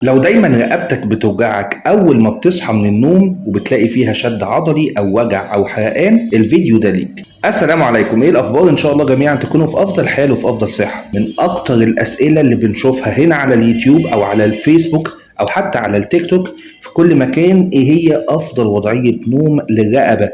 لو دايما رقبتك بتوجعك اول ما بتصحى من النوم وبتلاقي فيها شد عضلي او وجع او حرقان، الفيديو ده ليك. السلام عليكم، ايه الاخبار؟ ان شاء الله جميعا تكونوا في افضل حال وفي افضل صحة. من اكتر الاسئلة اللي بنشوفها هنا على اليوتيوب او على الفيسبوك او حتى على التيك توك في كل مكان، ايه هي افضل وضعية نوم للرقبة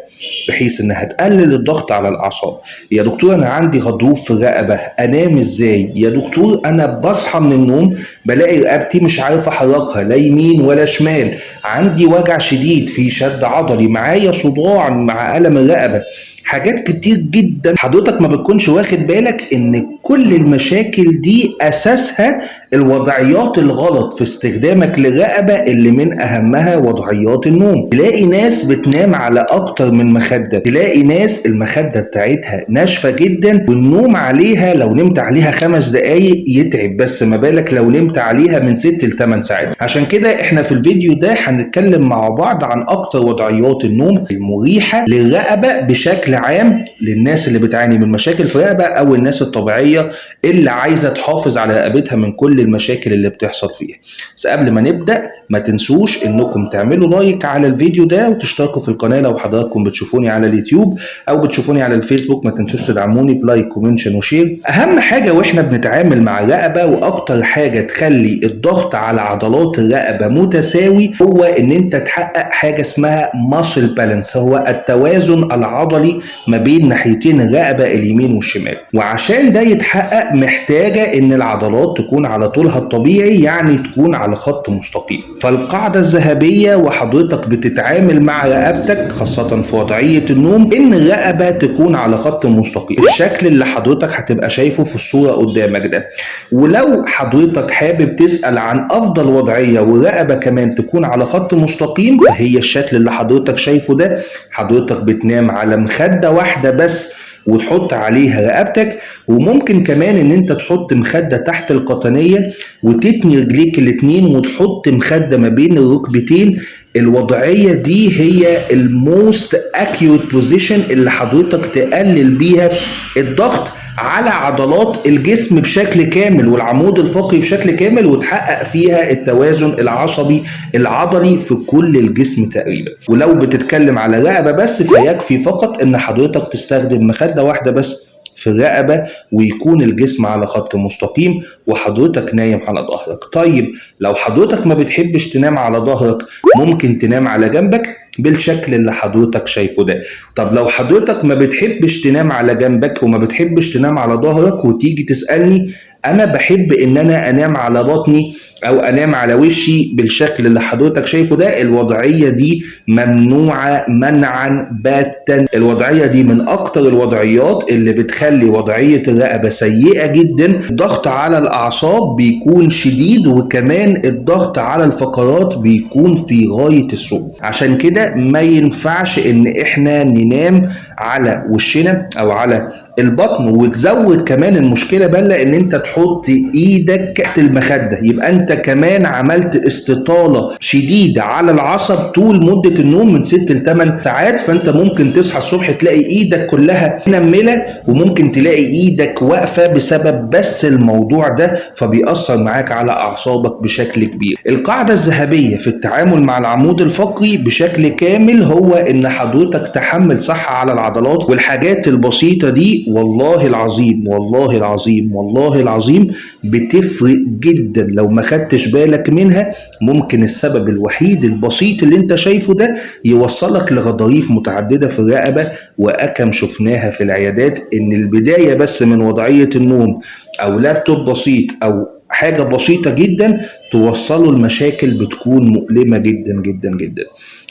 بحيث انها تقلل الضغط على الاعصاب؟ يا دكتور انا عندي غضروف في الرقبة، انام ازاي؟ يا دكتور انا بصحى من النوم بلاقي رقبتي مش عارف احركها لا يمين ولا شمال، عندي وجع شديد في شد عضلي، معايا صداع مع الم الرقبة، حاجات كتير جدا حضرتك ما بتكونش واخد بالك ان كل المشاكل دي اساسها الوضعيات الغلط في استخدامك للرقبة، اللي من اهمها وضعيات النوم. تلاقي ناس بتنام على اكتر من مخدة، تلاقي ناس المخدة بتاعتها ناشفة جدا والنوم عليها لو نمت عليها 5 دقايق يتعب، بس ما بالك لو نمت عليها من 6 ل 8 ساعات. عشان كده احنا في الفيديو ده هنتكلم مع بعض عن اكتر وضعيات النوم المريحة للرقبة بشكل عام للناس اللي بتعاني من مشاكل في الرقبة او الناس الطبيعية اللي عايزة تحافظ على رقبتها من كل المشاكل اللي بتحصل فيها. بس قبل ما نبدأ ما تنسوش انكم تعملوا like على الفيديو ده وتشتركوا في القناة لو حضراتكم بتشوفوني على اليوتيوب او بتشوفوني على الفيسبوك. ما تنسوش تدعموني ب like و mention و share. اهم حاجة واحنا بنتعامل مع الرقبة واكتر حاجة تخلي الضغط على عضلات الرقبة متساوي هو ان انت تحقق حاجة اسمها muscle balance، هو التوازن العضلي ما بين ناحيتين الرقبة اليمين والشمال. وعشان ده يتحقق محتاجة ان العضلات تكون على طولها الطبيعي، يعني تكون على خط مستقيم. فالقاعدة الذهبية وحضرتك بتتعامل مع رقبتك خاصة في وضعية النوم ان الرقبة تكون على خط مستقيم، الشكل اللي حضرتك هتبقى شايفه في الصورة قدامك ده. ولو حضرتك حابب تسأل عن افضل وضعية والرقبة كمان تكون على خط مستقيم، فهي الشكل اللي حضرتك شايفه ده. حضرتك بتنام على مخدة واحدة بس وتحط عليها رقبتك، وممكن كمان ان انت تحط مخدة تحت القطنية وتتني رجليك الاتنين وتحط مخدة ما بين الركبتين. الوضعية دي هي ال most accurate position اللي حضرتك تقلل بيها الضغط على عضلات الجسم بشكل كامل والعمود الفقري بشكل كامل، وتحقق فيها التوازن العصبي العضلي في كل الجسم تقريبا. ولو بتتكلم على رقبة بس فيكفي فقط ان حضرتك تستخدم مخدة واحدة بس في الرقبة ويكون الجسم على خط مستقيم وحضرتك نايم على ظهرك. طيب لو حضرتك ما بتحبش تنام على ظهرك ممكن تنام على جنبك بالشكل اللي حضرتك شايفه ده. طب لو حضرتك ما بتحبش تنام على جنبك وما بتحبش تنام على ظهرك وتيجي تسألني انا بحب ان انا انام على بطني او انام على وشي بالشكل اللي حضرتك شايفه ده، الوضعية دي ممنوعة منعا باتا. الوضعية دي من اكتر الوضعيات اللي بتخلي وضعية الرقبة سيئة جدا، الضغط على الاعصاب بيكون شديد وكمان الضغط على الفقرات بيكون في غاية السوء. عشان كده ما ينفعش ان احنا ننام على وشنا او على البطن. وتزود كمان المشكلة بلة ان انت تحط ايدك تحت المخدة، يبقى انت كمان عملت استطالة شديدة على العصب طول مدة النوم من 6 ل 8 ساعات. فانت ممكن تصحى الصبح تلاقي ايدك كلها منملة وممكن تلاقي ايدك واقفة بسبب بس الموضوع ده، فبيأثر معاك على اعصابك بشكل كبير. القاعدة الذهبية في التعامل مع العمود الفقري بشكل كامل هو ان حضرتك تحمل صح على العضلات والحاجات البسيطة دي، والله العظيم والله العظيم والله العظيم بتفرق جدا. لو ما خدتش بالك منها ممكن السبب الوحيد البسيط اللي انت شايفه ده يوصلك لغضاريف متعددة في الرقبة. وأكم شفناها في العيادات ان البداية بس من وضعية النوم او لابتوب بسيط او حاجة بسيطة جدا توصلوا المشاكل بتكون مؤلمة جدا جدا جدا.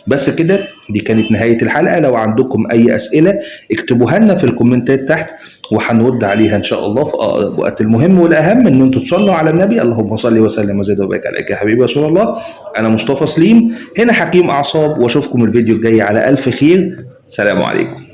بس كده دي كانت نهاية الحلقة. لو عندكم أي أسئلة اكتبوها لنا في الكومنتات تحت وهنرد عليها إن شاء الله في أقرب وقت. المهم والأهم إن أنتوا تصلوا على النبي، اللهم صل وسلم وزد وبارك عليك يا حبيبي رسول الله. أنا مصطفى سليم، هنا حكيم أعصاب، وأشوفكم الفيديو الجاي على ألف خير. سلام عليكم.